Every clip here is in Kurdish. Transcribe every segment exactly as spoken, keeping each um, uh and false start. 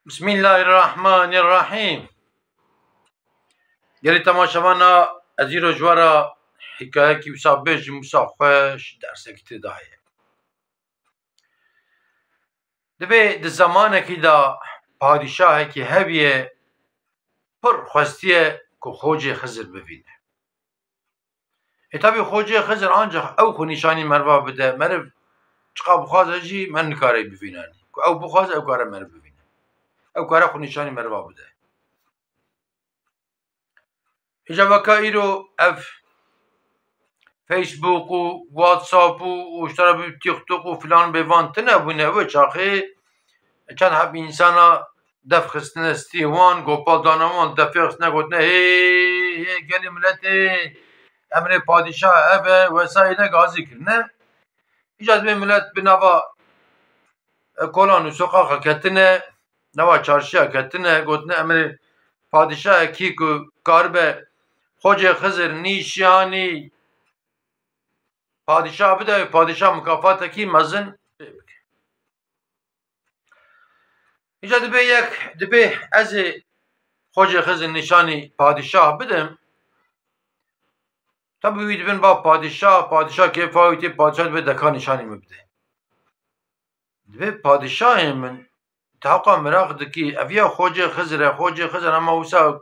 Bismillahirrahmanirrahîm. Gelî temaşevana, ez îro ji we re hikayekî wisa bêjim, wisa xweş dersekî tê de heye. Dibê di zemanekî de padîşahekî hebiye pir xwestiye ku Xocê Xizir bivîne. E, tabî Xocê Xizir ancax ew xwe nîşanî meriva bide. Meriv çiqa bixwaze jî meriv nikare bivîne. Ku ew bixwaze, ew kare meriv bivîne. Ew kare xwe nîşanî meriva bide. Îca veka îro ev Facebook û WhatsApp û, û ji te re bi TikTok û filan bê van tune bûne. Wê çaxê çend heb însana def xistine stî wan, gopal dane wan, defê xistine gotine, "Hê, hê, gelî miletê, emrê padîşah ev e" vesaire gazî kirine. Îca dibê milet bi nava, e, kolan û soqaxa ketine, nava çarşiya ketine, gotine, "Emrê padîşahekî ku karibe Xocê Xizir nîşanî padîşah bide, padîşah mukafatekî mezin pê bike." Îca dibê yek, dibê ez ê Xocê Xizir nîşanî padîşah bidim. Tabî wî dibin ba padîşah, padîşah kêfa wî tê, padîşah dibê deka nîşanî min bide. Dibê padîşahê min, tu heqa miraq dikî, ev ya Xocê Xizir e, Xocê Xizir hema wisa,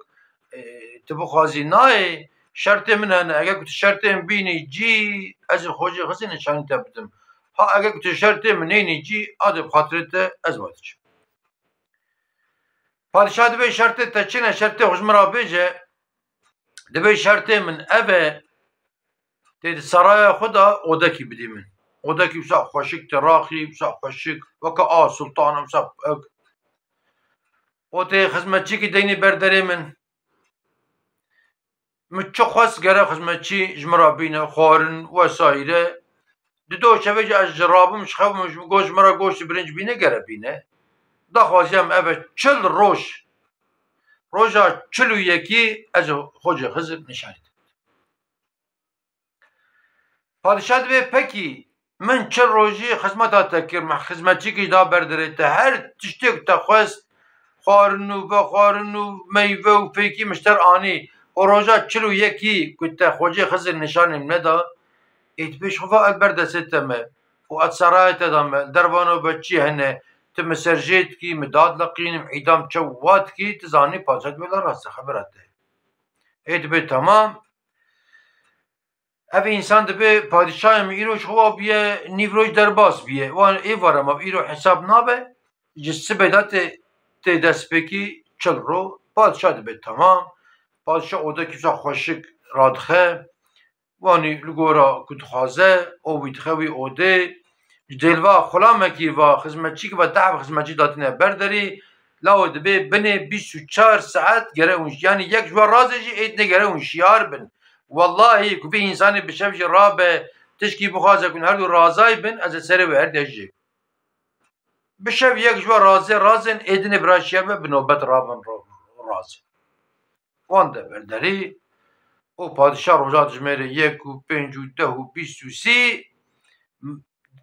e, tu bixwazî nayê, şertê min hene, eger ku tu şertê min bînî cî, ez ê Xocê Xizir nîşanî te bidim. Ha eger ku tu şertê min nênî cî, a dê bi xatirê te ez va diçim. Padîşah dibê şertê te çi ne, şertê xwe ji min re bêje. Dibê şertê min ev e, tê di seraya xwe de odekî bidî min. Odekî wisa xweşik, tiraxî wisa xweşik, weke a sultan, wisa ew. O tê xizmetçîkî deynî ber derê min. Min çi xwest gere xizmetçî ji min re bîne, xwarin wesaîre. Di do şevê jî ez ji rabim, ji xew min, ji min got, ji min re goşt û birinc bîne, gere bîne. Daxwazîya min ev e, çil roj. Roja çil û yekî ez ê Xocê Xizir nîşanî te. Padîşah dibê, pekî, min çil rojî xizmeta te kir, min xizmetçîkî da ber derê te, her tiştê ku te xwest, xwarin û vexwarin û meyve û fêkî min ji te re anî. O roja çil û yekî ku te Xocê Xizir nîşanî min neda, ê dibê ji xwe ve ez ber destê te me û ez serayê te da me, dervano be çi hene, tu min ser jê dikî, min dadileqînim, îdam çew wa dikî, tu zanî padîşah dibê la rast e, xebera te. Ê dibê temam. Ev însan dibê padîşahê min îro ji xwe bûye, nîv roj derbas bûye. Wan ê vara ma îro hesab nabe, ji sibê de tê, tê destpêkî çil ro. Padîşah dibê temam. Padîşah odekî wisa xweşik radixe. Wanî li gora ku dixwaze, o wî dixe wî odê. Ji dêlva xulamekî va xizmetçîkî va dehb xizmetçî datîne ber derî. Lawo dibê binê bîst û çar saet gere hûn, yanî yek ji we razê jî êdinê gere hûn şiyar bin. Wellahî ku vî însanê bi şev jî rabe, tişkî bixwaze ku her du razay bin, ez ê serê we her dejê. Bi şev yek ji we razê razên êdinê bira şiyar be, bi nobet rabin ro-, razê. Wan de berderî û padîşah roja dijmêrê yek û pênc û deh û bîst û sî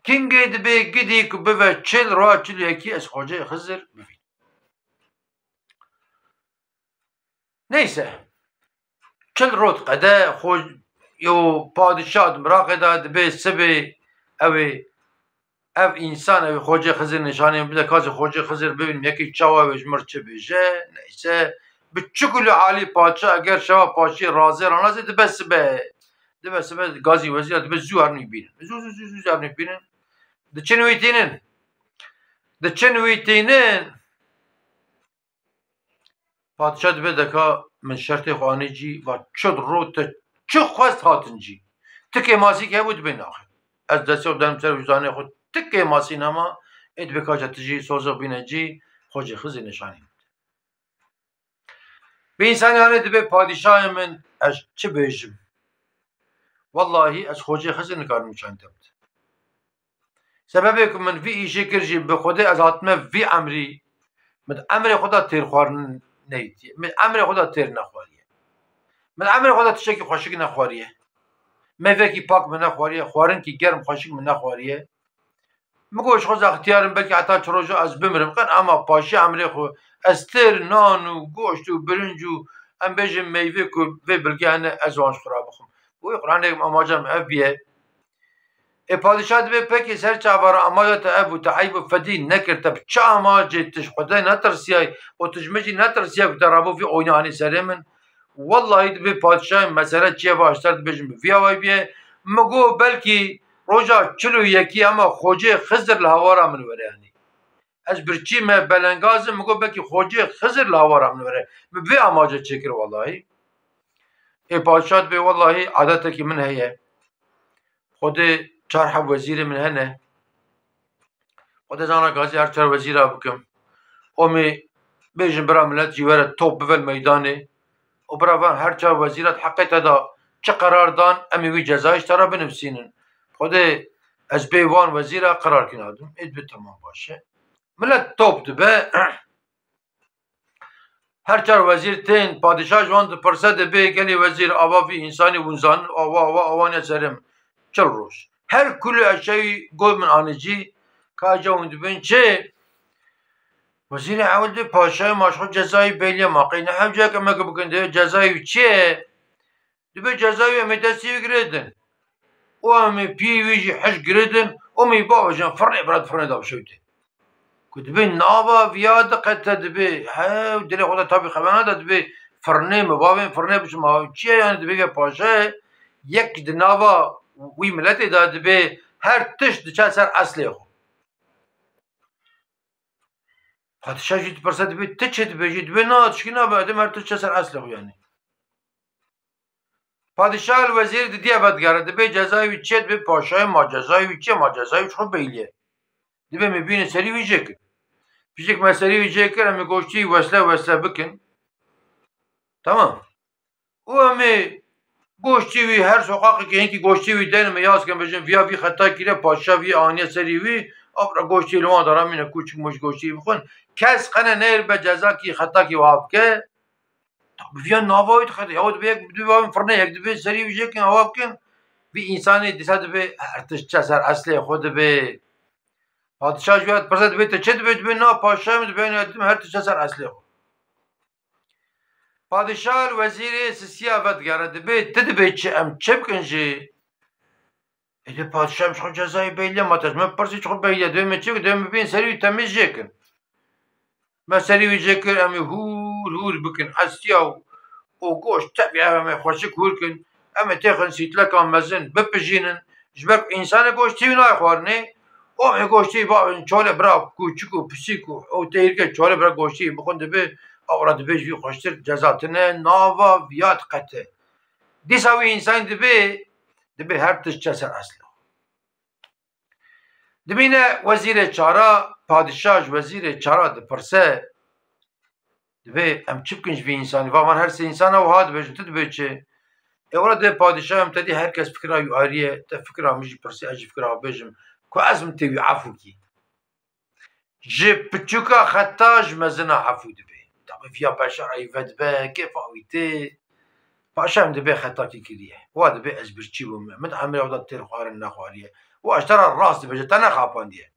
kingê dibê gidî ku bive çil, roja çil û yekî ez Xocê Xizir bivînim. Neyse. Çil rot qede xwe yo padîşah di miraqê de dibê sibê ew ê, ev însan ew ê Xocê Xizir nîşanê min bide, ka ez ê Xocê Xizir bibînim, yekî çawa wê ji min re çi bêje, neyse. Bi çi kulî alî padîşah eger şeva paşî razê ranazê dibe sibe. Dibe sibe gazî wezîra dibe zû herin wî bînin. Zû, zû, zû, zû herin wî bînin. Diçin wî tînin. Diçin wî tînin. Padîşah dibê deka min şertê xwe anî cî, va çil ro te çi xwest hatin cî. Ti kêmasî ke hebû dibê naxê. Ez destê xwe denim ser wîzanê xwe, ti kêmasî nema, ê dibê kaca ti jî soza bîne cî, Xocê Xizir nîşanî min bide. Bi însanê hane dibê padîşahê min, ez çi bêjim? Wellahî ez Xocê Xizir nikarim nîşanî te bidim. Sebebê ku min vî îşê kir jî bi Xwedê ez hatime vî emrî, min emrê xwe de têr xwarin neyîtiye. Min emrê xwe de têr nexwariye. Min emrê xwe de tiştekî xweşik nexwariye. Meyvekî pak min nexwariye, xwarinkî germ xweşik min nexwariye. Min got, ji xwe zextiyar im, belkî heta çi roja ez bimirim. Qin ema paşê emrê xwe ez têr nan û goşt û birinc û em bêjin meyvê ku vê bilgê hene, ez wan ji xwe re bixwim. Wê Qur'anê amaca min ev biye. Ê padîşah dibê pekî ser çava re amaca te ev bû, te eyb û fedî nekir, te bi çi amacê tu ji Xwedê netirsiyayî û tu ji min jî netirsiyayî ku te rabû vî oyna anî serê min? Wellahî dibê padîşahê mesele çi ye, baştir dibêjim bi vî awayî bîye. Min got belkî roja çil û yekî ema Xocê Xizir li hawara min were yanî. Ez birçî me belengaz im, min got belkî Xocê Xizir li hawara min were. Min bi vê amace çêkir wellahî. Ê padîşah dibê wellahî adetekî min heye. Xwedê çar heb wezîrê min hene. Xwedê zana gazî her çar wezîra bikim. Omê bêjin bira milet jî were top bive li meydanê. Û bira van her çar wezîra di heqê te de çi qerar dan, em ê wî cezayê ji te re binivîsînin. Xwedê ez bê van wezîra qerar kî nadim. Ê dibe temam baş e. Milet top dibe. Her çar wezîr tên, padîşah ji wan dipirse, dibê gelî wezîr ava vî însanî hûn zanin, awa, awa, awa ne serim. Çil roj. Her kulî eşewî got min anî cî, ka eca hûn dibên çi? Wezîrê ewil dibê paşayê ma ji xwe cezayî bêliye ma. Qey ne hewcek em eke bikin dê, cezayî wî çi ye? Dibê cezayî wî em ê destê wî girêdin. Û em ê piyê wî jî hişk girêdin, û em ê bavêjin firnê, bira di firnê de bişewite. Ku dibê nava viya diqete dibê, hew dilê xwe de tabî xebena de dibê firnê mi, bavên firnê biçim, ha çi ye yanî dibê vê paşayê yek di nava wî miletê de dibê her tişt diçe ser eslê xwe. Padîşah jî dipirse dibê ti çi dibêjî, dibê na tişkî nabe, edim her tişt çe ser eslê xwe yanî. Padîşah li wezîrê didiye vedigere, dibê cezayê wî çi ye, dibê paşayê ma cezayê wî çi ye, ma cezayê wî ji xwe bêliye. Dibê me bîne serî wî jê kin. Piştî me serî wî jê kir, em ê goştî wesle wesle bikin. Tamam. Û em ê goştî wî her soqaqekê hinkî goştî wî deyne me yaz kin, bêjin viya vî xeta kiriye, padîşah vî aniye serî wî, apre goştî li wan daramîne kûçik mûç goştî bixwin. Kes qene neyr be cezakî xetakî wiha bike. Bi viya nava wî dixete. Yaw dibe yek dibe bavên firnê, yek dibe serî wî jê kin, awa bikin. Vî însanê dîsa dibe her tişt çe ser eslê xwe dibe. Padîşah ji wî dipirse dibe te çi dibe, dibe na paşayê min dibe ne dibe her tişt çe ser eslê xwe. Padîşah li wezîrê sisiya vedigere dibe ti dibe çi em çi bikin jî? Êdî padîşah em ji xwe cezayê bêliye, ma te ji me pirsî çi xwe bêliye, divê me çi, divê me bên serî wî temiz jê kin. Me serî wî jê kir, em ê hûr hûr bikin, estiya û, û goşt tevî ev em ê xweşik hûr kin, em ê têxin sîtleka mezin bipijînin, ji ber ku însanê goştî wî nayê xwarinê, û em ê goştî bavin çolê bira kûçik û pisîk û, û têrike çolê bira goştî bixwin dibe, ewra dibe ji wî xweştir ceza tine, nava viya diqete. Dîsa wî însan dibe, dibe her tişt çe ser eslê xwe. Dimîne wezîrê çara, padîşah ji wezîrê çara dipirse, dibe em çi bikin ji vî însanî? Va van her sê însana wiha dibêjin, tu dibê çi? Ê were dê padîşah em te dî her kes fikra wî ayrî ye, te fikra min jî pirsî, ez jî fikra xwe bêjim, ku ez min tê wî efû kî. Ji piçûka xeta ji mezina efû dibe. Tabi viya beşa eyve dibe, kêfa wî tê. Paşa em dibê xetakî kiriye. Wa dibê ez birçî bûm. Min di emrê xwe de têr xwarin nexwariye. Wa ji te re rast dibêje, te nexapandiye.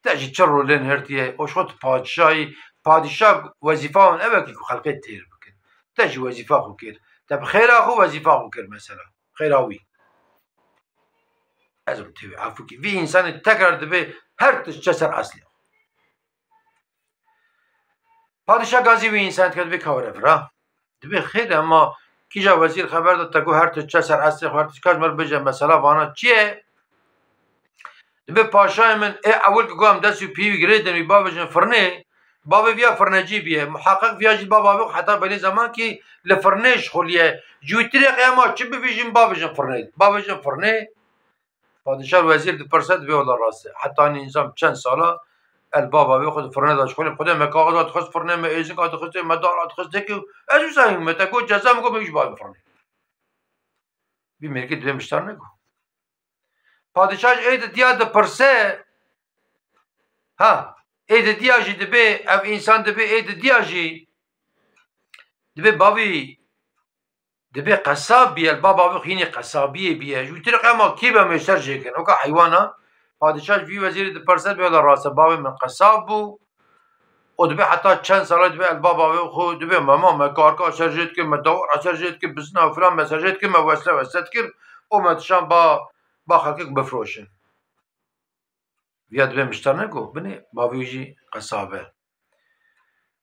Te ji çi rolên hirtiye? O ji xwe tu padişahî, padişah wezîfa wan ev e ki ku xelkê têr bikin. Te jî wezîfa xwe kir. Te bi xêra xwe wezîfa xwe kir mesela. Xêra wî. Ez im tevî efû kî. Vî însanê tekrar dibê her tişt çe ser eslê. Padîşah gazî wî însan dike dibê ka were vira. Dibê xêr e, ma kîja wezîr xeber da te got her tişt çe ser eslê xwe, her tişt ka ji me re bêje mesela vana çi ye? Dibê paşayê min ê ewil ku got em dest û piyê wî girêdin wî bavêjin firnê, bavê viya firnecî biye. Muheqeq viya jî bava vê heta belê zemankî li firnê şixuliye. Ji wî tirê qiyama çi bivîjin bavêjin firnê. Bavêjin firnê. Padîşah wezîr dipirse dibê wela rast e. Heta nîzam çend sala el bava vê xwe di firnê de şixulê. Xwedê me kaxiza dixist firnê, me êzinka dixistê, me dara dixistê ki ez wisa hîm me te got ceza min got me wî jî bavê firnê. Vî mêrkê dibê miştar neko. Padîşah jî ê didiya dipirse, ha, ê didiya jî dibê, ev însan dibê, ê didiya jî dibê bavî, dibê qesab bîye, li bava vê xînê qesabiyê bîye. Ji wî tirê qema kê be mêşer jê kin. Oka heywana, Padîşah ji vî wezîrê dipirse, dibê wela rast e, bavê min qesab bû û dibê heta çend sala dibê ez ba bavê xwe dibê me ma me karka ser jê dikir, me dawar ser jê dikir, bizina filan me ser jê dikir, me wesle wesle dikir û me dişan ba, ba xelkek bifroşin. Viya dibê mişta ne ku binê bavê wî jî qesab e.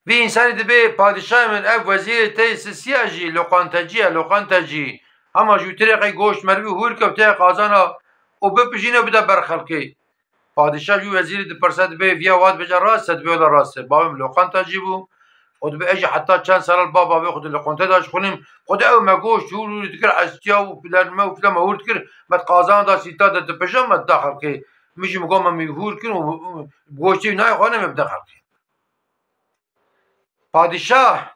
Vî însanî dibê padîşahê min ev wezîrê te sisiya jî, loqantecî ye, loqantecî. Hema ji wî tirêqê goşt merivî hûr kewte qazana û bipijîne bide ber xelkê. Padîşah jî wezîrî dipirse dibê viya wa dibêje rast e, dibê wela rast e. Bavê min loqantecî bû û dibê ez jî heta çend sala li ba bavê xwe di loqante de ji xwînim. Xwedê ew me goşt hûr hûr dikir, estiya û filan me û filan me hûr dikir. Me di qazana da sîta de dipije me dida xelkê. Min jî min got me mî hûr kin û goştê wî nayê xwarin me bide xelkê. Padîşah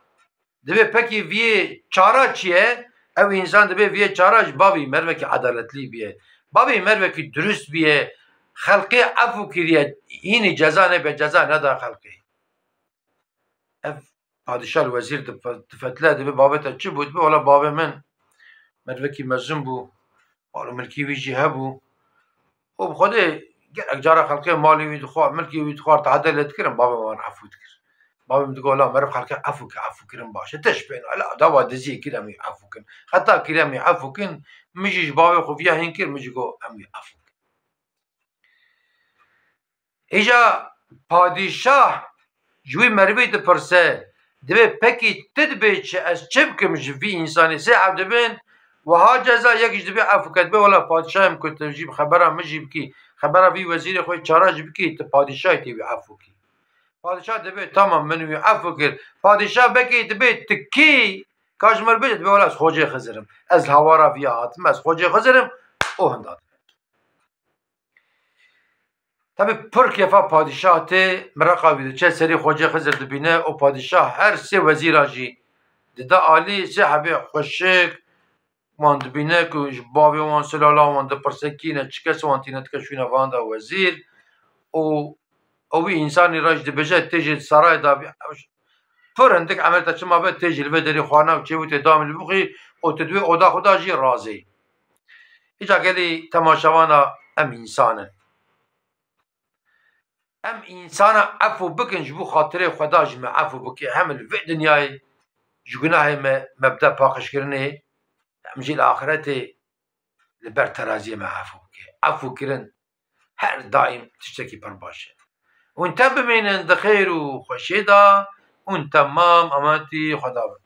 dibê pekî viyê çara çi ye? Ew însan dibê viyê çara ji bavî mervekî edaletlî biye. Bavî mervekî durust biye. Xelkê efû kiriye. Hînî ceza nebe, ceza neda xelkê. Ev padîşah li wezîr dife-, difetle dibê bavê te çi bû? Dibê wela bavê min mervekî mezin bû. Mal û milkî wî jî hebû. û bi Xwedê gelek cara xelkê malê wî dixwar, milkê wî dixwar, tehde lê dikirin, bavê wan efû dikir. Bavê min digot, "La meriv xelkê efû ke, efû kirin baş e. Te ji pêna, la dawa diziyê kir, em wî efû kin. Xeta kir, em wî efû kin. Min jî ji bavê xwe viya hîn kir, min jî got, em wî efû kin." Îja padîşah ji wî merivî dipirse, dibê, "Pekî tu dibê çi? Ez çi bikim ji vî însanê?" Sê heb dibin, wiha ceza, yek jî dibê efû ke, dibê, "Wela padîşahê min ku tu jî xebera min jî bikî, xebera vî wezîrê xwe çara jî bikî, tu padîşahê tê wî efû kî." Padîşah dibê, "Tamam, min wî efû kir." Padîşah bekî dibê, "Tu kî?" Ka ji min bêje, dibê, "Wela ez Xocê Xizir im. Ez li hawara viya hatim, ez Xocê Xizir im." û hinda dibe. Tabi pir kêfa padîşah tê, mereqa wî diçe, serî Xocê Xizir dibîne û padîşah her sê wezîran jî dide alî, sê hebê xweşik, wan dibîne ku ji bavê wan, silala wan dipirse kî ne, çi kes wan tîne dike şûne vanda wezîr û ew wî însanî re jî dibêje tê jî sarayê de bî. Pir hindik emel te çima be tê jî li vê derî xwarina û çêbû tê damî li bixwî û tu di wê oda xwe de jî razê. Îca gelî temaşevana em însan in. Em însana efû bikin, ji bo xatirê Xweda ji me efû bike. Hem li vê dinyayê ji gunahê me, me bide paqijkirinê, hem jî li axretê li ber teraziyê me efû bike. Efû kirin her daîm tiştekî pir baş e. Hûn te bimînin di xêr û xweşiyê de, hûn temam emanetî Xweda bin.